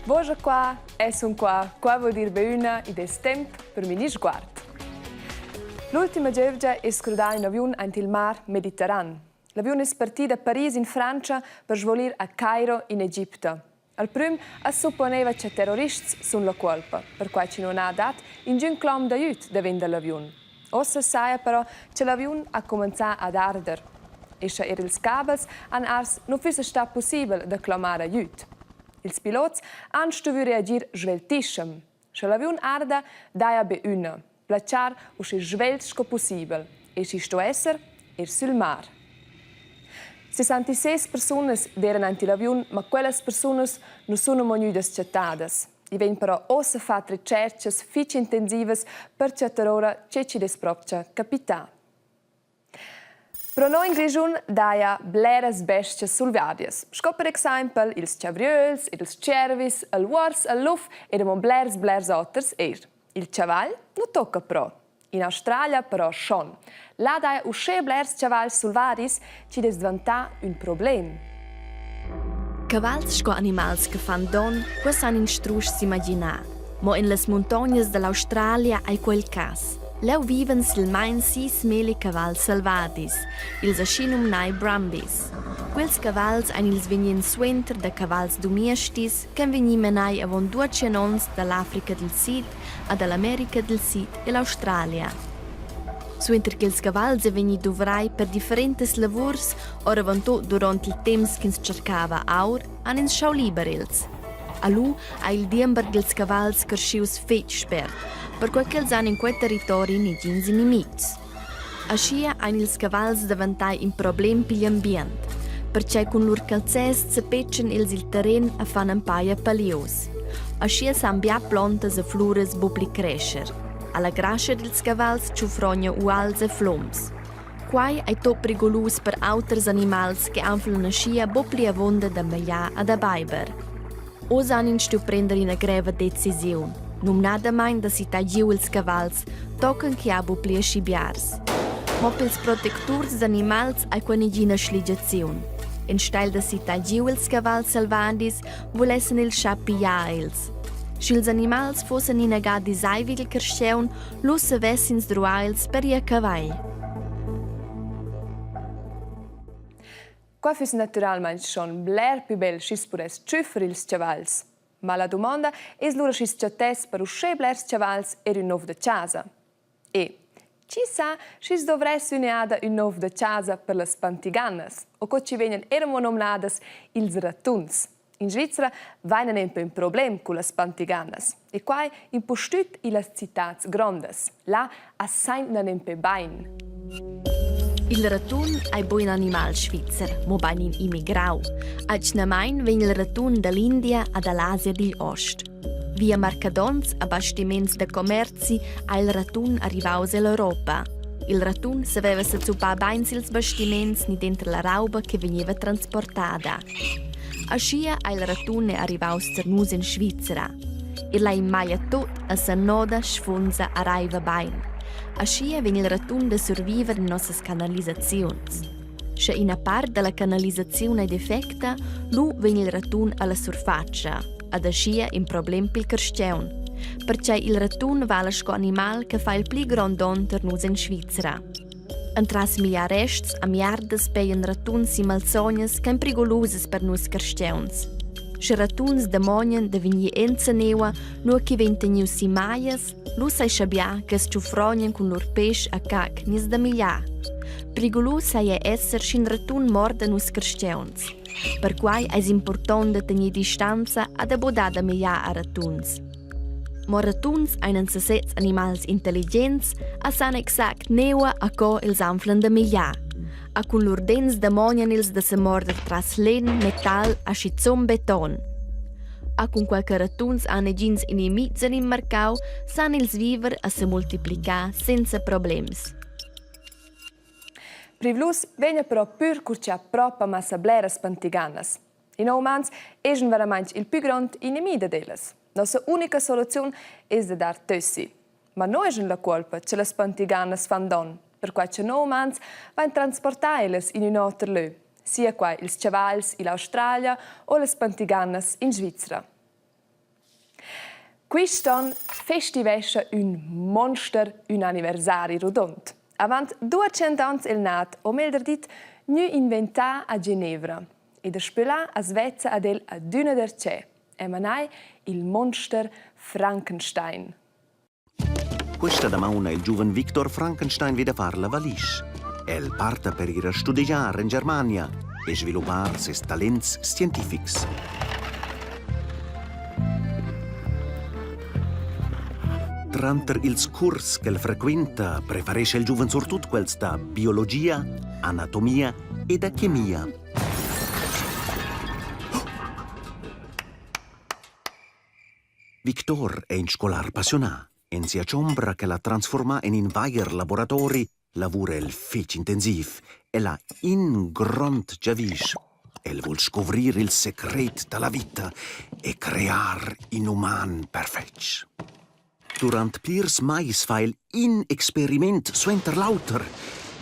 Voja qua, e sun qua, qua vuol dir be üna id es temp per mini sguard. L'ultima giövgia es crudà ün aviun aint il mar Mediterran. L'aviun es parti da Paris in Frantscha per svolir a Cairo in Egipta. Al prüm as supponeva cha terrorists sun la cuolpa, perquai chi nun ha dat ingün clom d'ajüd davent da l'aviun. Uossa saja però cha l'aviun ha cumanzà ad arder e scha eir ils cabels han ars nu füssa stat pussibel da clomar ajüd. Ils pilots han stuvü reagir sveltischem. Scha l'aviun arda, daja be üna, platschar usché svelt sco pussibel e schi sto esser eir sül mar. 66 persunas d'eiran aint il aviun, ma quellas persunas nu sun amo gnüdas chattadas. I vegn però uossa fat retscherchas fich intensivas per chattar oura che chi'd es propcha capità. Pro noi in Grischun daja bleras bes-chas sulvadias, sco per exaimpel ils chavriöls ed ils tschiervis, il uors, il luf ed amo blers blers oters eir. Il chavagl nu tocca però. In Australia però schon. Là daja uschè blers chavals sulvadis chi'd es dvantà ün problem. Cavals sco animals che fan donn, quei san ins strusch s'imaginar. Mo en las muntognas dall'Australia ei quei il cass. Leu vivan silmeins sis melli cavals selvadis, ils aschinumnai Brumbies. Quels cavals ein ils vegnents suenter da cavals dumiestis ch'ein vegni menai avon duatschien onns dall'Africa dil Sid a dall'America dil Sid e l'Australia. Suenter ch'ils cavals ei vegni duvrai per differentas lavurs, oravontut duront il temps ch'ins tschercava aur, han ins schau liber els. Lu ha il diember dils cavals carschius fetg spert, perquei ch'els han in quei territori negins inimitgs. Aschia ein ils cavals daventai in problem pigl ambient, pertgei cun lur calzers sepetschen els il terren e fan empaglia palius. Aschia san bia plontas e fluras buc pli crescher. Alla grascha dils cavals tschufrogna uals e flums. Quai ei tot prigulus per auters animals che anflan aschia buc pli avunda da magliar e da beiber. Oz han ins stuiu prender ina greva decisiun, numnadamein da sittar giu ils cavals tochen che ha buc pli aschi biars. Mo pils protecturs d'animals ei quei negina schligiaziun. Enstagl da sittar giu ils cavals selvadis vulessen els schar pigliar els. Sch'ils animals fussen inaga disaivi dil carstgaun, lu savess ins druar els per ir a cavagl. Qua füss natüralmaing schon bler pü bel schi's pudess tschüffer ils chavals. Ma la dumonda es lura schi's chattess per uschè blers chavals eir ün nouv da chasa. E chi sa schi's dovress ün'eada ün nouv da chasa per las pantiganas o co chi vegnan eir amo nomnadas ils ratuns. In Svizra vaina nempe ün problem cullas pantiganas e quai impustüt illas citads grondas. Là as saintna nempe bain. Il ratun ei buc in animal svizzer, mobein in immigrau. Atgnamein vegn il ratun dall'India e dall'Asia digl ost. Via marcadonts e bastiments da commerzi ha il ratun arrivaus ell'Europa. Il ratun saveva sezuppar bein sils bastiments ni denter la rauba che vegneva transportada. Aschia ei il ratun è arrivaus tar nus en Svizra. El ei maglia tut e senoda, sfunsa e raiva bein. Aschia vegn il ratun da surviver en nossas canalisaziuns. Sche ina part dalla canalisaziun ei defecta, lu vegn il ratun alla surfatscha, ad aschia in problem pil carstgaun. Pertgei il ratun vala sco animal che fa il pli grond donn tar nus en Svizra. Entras migliar rests a miardas peian ratuns e malsognas ch'ein prigulusas per nus carstgauns. Sche ratuns damognan da vegnir enzaneua, nua ch'i vegn teniu si maias, lu sai schabiar che tschufrognan cun lur pèsch a cac nies da migliar. Prigulus sai ei esser sch'in ratun morda nus carstgauns. Perquai eis impurtont da tener distanza e da budar da migliar a ratuns. Mo ratuns ein en sesez animals intelligents e san exact neua a co els anflan da migliar. A cun lur dents damognan els da semorder tras lenn, metal a schizun beton. A cunquei che ratuns han negins inimitgs en in marcau, san els viver e semultiplicar senza problems. Privlus vegna però pür cur cha propa massa bleras pantiganas. In umans eschan veramaing il pü grond inimi dad ellas. Nossa unica soluziun es da dar tössi. Ma no eschan la cuolpa cha las pantiganas fan don, perquai cha no umans vain transportà ellas in ün oter lö, sia quai ils chavals ill'Australia o las pantiganas in Svizra. Quist on festivescha ün monster ün anniversari rodond. Avant 200 ans el nat, o meglder dit, gnü inventà a Genevra. E daspö là as vezza ad el adüna darcheu e manai il monster Frankenstein. Questa damaun ha il giuven Victor Frankenstein vi da far la valisch. El parta per ir a studegiar en Germania e sviluppar ses talents scientifics. Tranter ils curs ch'el frequenta preferescha il giuven surtut quels da biologia, anatomia e da chemia. Victor è in scolar passionà. En sia chombra ch'el ha transfurmà en in vair laboratori lavura el fitg intensiv. El ha in grond giavisch. El vul scuvrir il secret da la vita e crear in uman perfetg. Durant plirs mais fa el in experiment suenter l'auter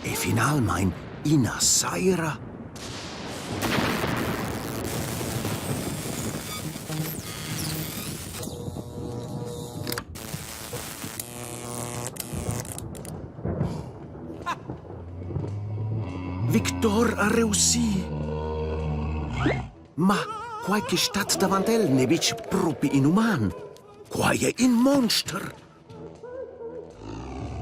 e finalmain ina saira. Victor ha reussì. Ma quai che stat davant el n'è betg propi in uman. Quai è in monster!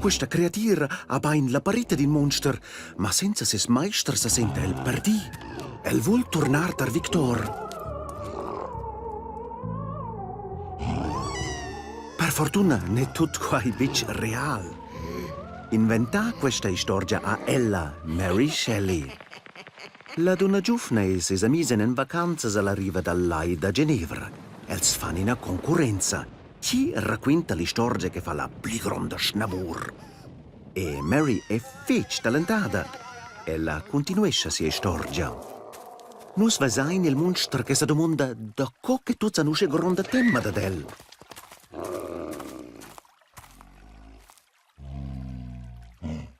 Questa creatira ha bain la parita d'in monster, ma senza ses maister sa senta el perdì. El vul turnar tar Victor. Per fortuna n'è tut quai betg real. Inventà questa istorgia ha ella, Mary Shelley. La dunna giuvna e ses amis èn en vacanzas a la riva dal lai da Genevra. Els fan ina concurrenza. Chi raquinta l'istorgia che fa la pli gronda schnavur? E Mary è fitg talentada. Ella cuntinuescha sia istorgia. Nus vesain il monster che sa dumonda daco che tuts han uschè gronda tema dad el.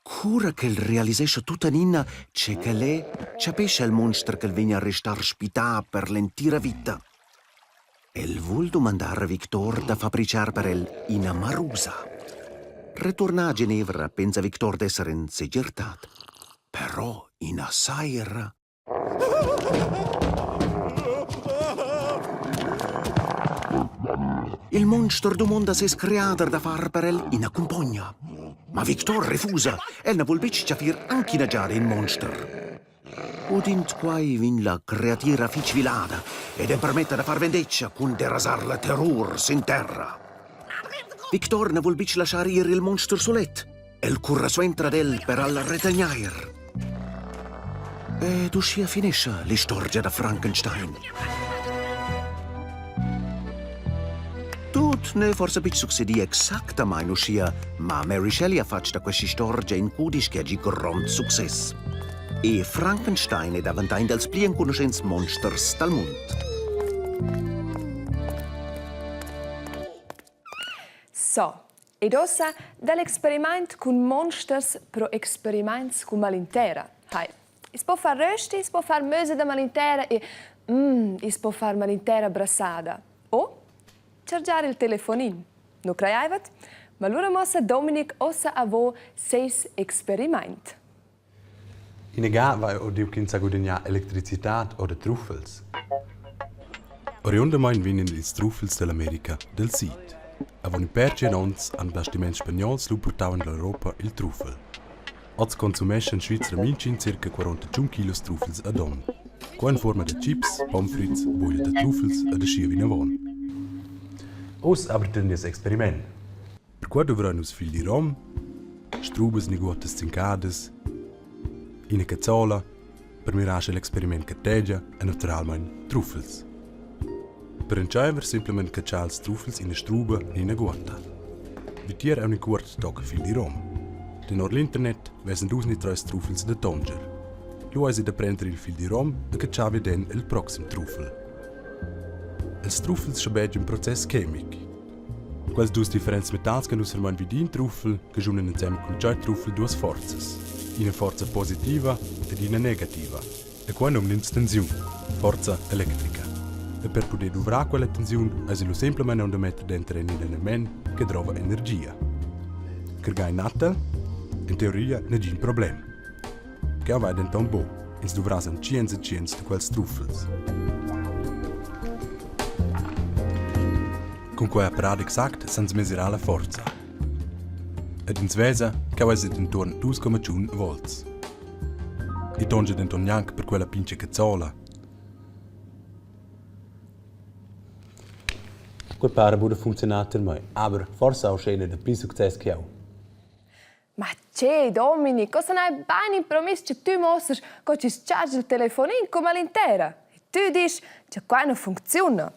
Cura ch'el realisescha tuttenina tge ch'el è, chapescha il monster ch'el vegn a restar spità per l'entira vita. El vul dumandar a Victor da fabrichar per el ina marusa. Returnà a Genevra pensa Victor d'esser en segirtad. Però ina saira Il monster dumonda ses creader da far per el ina cumpogna. Ma Victor refusa. El na vul betg chapir anc ina giada in monster. Udind quai vegn la creatira fitg vilada ed empermetta da far vendetga cun derasar la terrur sin terra. Victor na vul betg laschar ir il monster sulet. El curra suenter ad el per al retegnair. Ed uschia finescha l'istorgia da Frankenstein. Tut n'è forsa betg succedì exactamain uschia, ma Mary Shelley ha fatg da quest'istorgia in cudisch che ha gì grond success. E Frankenstein è daventà in dals pli enconuschents monsters dal mund. So, Ed uossa dal experimaint cun monsters pro experimaints cun malintera. Hai. I's po far rösti, i's po far mösa da malintera e mm, i's po far malintera brassada. O chargiar il telefonin. Nu crajaivat? Ma lura muossa Dominic uossa a vo seis experimaint. Ina ga vai udiu ch'ins sa gudignar electricitad ord truffels. Oriundamein vegnan ils truffels dall'America dil sid. Avon in pèr tschien onns han bastiments spagnols lu purtau en l'Europa il truffel. Oz consumescha en Svizra mintgin circa 41 kilos truffels ad onn. Quei en fuorma da chips, pommes frites, buglia da truffels ed aschia vinavon. Uss aber nies experiment. Perquei duvrein nus fil d'irom, strubas ni guotas zincadas, ina cazzola per mirar sche l'experiment gartegia e naturalmein truffels. Per entscheiver semplamein catschar ils truffels ina struba ni ina guotta. Vitier aunc in cuort toc fil d'irom. Tenor l'internet vesan dus ni treis truffels da tonger. Lu eisi da prender il fil d'irom e catschar viden el proxim truffel. Els truffels schabegia in process chemic. Quels dus differents metals che nus fermain vi d'in truffel caschunan ensemen cun tschai truffel duas forzas, ina forza positiva ed ina negativa. E qua numn'ins tensiun, forza electrica. E per puder duvrar quella tensiun eisi lu semplamein aunc da metter denter en in element che drova energia. Cargar in natel? En teoria negin problem. Cheu vai denton buc, ins duvrass tschiens e tschiens da quels truffels. Cun quei apparat exact san ins mesirar la forza. Ed ins vesa ch'eu eis denton 2,1 volts. I tonscha denton gnanc per quella pintga cazzola. Quei para buca funcziunar tier mei, aber forsa aunc ina dapli success che jeu. Ma che, Dominic, cosa n'hai bain impromiss che tü muossas co chi's chargia il telefonin cum all'intera? E tü disch cha quai nu funcziuna.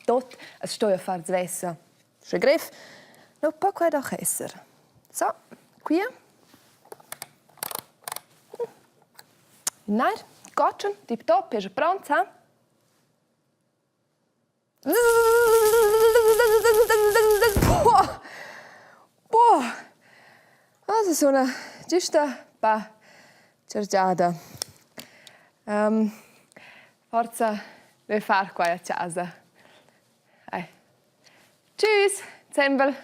Tot as stoja far svessa. Sche grev, nu po quai doch esser. So, quia. Nair, cotschen, tip top, es pront, ha? Boah! Also suna güsta pa chargiada. Forsa vögl far quai a chasa. Ai. Tschüss, zembel!